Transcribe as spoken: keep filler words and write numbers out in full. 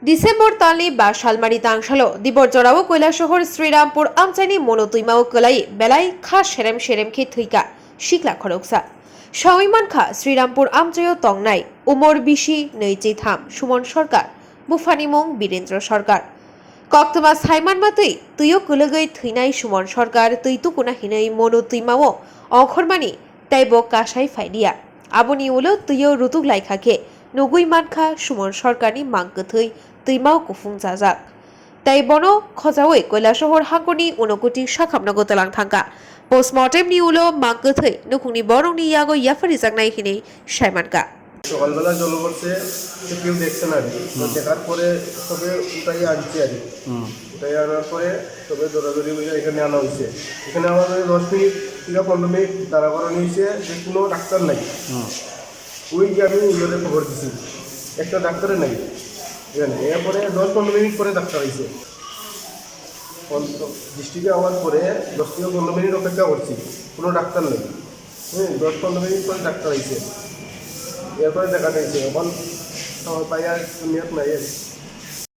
December talni ba salmari tangsalo Dibor jorao Koilasohor Srirampur amchaini mono twimao kwlai belai kha serem serem khe thwikha sikla khoroksa. Sawi mankha Srirampur amchaio tongnai umor bisi nwichitham Suman Sarkar, buphani mung Birendra Sarkar. Koktwma saimanma twi twio kwlwgwi thwinai Suman Sarkar twi tukuna hinwi mono twimao ongkhormani tei bo kasai phailiya. Aboni ulo twio rutuk laikha khe nugwi mankha Suman Sarkarni mang kwthwi twimao kuphung chajak. Tei bono khojawi Koilasohor hangkorni Unokoti sakhamno gwtwlang thangkha. Postmortemni ulo mang kwthwi nukhungni borokni yago yapharijaknai hinwi saimankha. সকালবেলা জল পড়ছে, তো কেউ দেখছে না আর কি। তো হুম। দেখার পরে সবে উঠাইয়া আনছি আর কি। হুম। উঠাইয়া আনার পরে সবে দৌড়াদৌড়ি হইয়া এখানে আনা হয়েছে। এখানে আমাদের দশ মিনিট কিংবা পনেরো মিনিট দাঁড়া করানো হয়েছে, যে কোনো ডাক্তার নাই। হুম। ওই যে আমি ইয়েতে খবর দিছি, একটা ডাক্তারে নাই। ঠিক আছে, এরপরে দশ পনেরো মিনিট পরে ডাক্তার আইছে। ডিস্ট্রিক্টে আওয়ার পরে দশ থেকে পনেরো মিনিট অপেক্ষা করছি, কোনো ডাক্তার নেই। হ্যাঁ, দশ পনেরো মিনিট পরে ডাক্তার আইছে, এরপরে দেখা যাইছে। এখন আমার পায়ে আর নিয়ত নাই আর কি।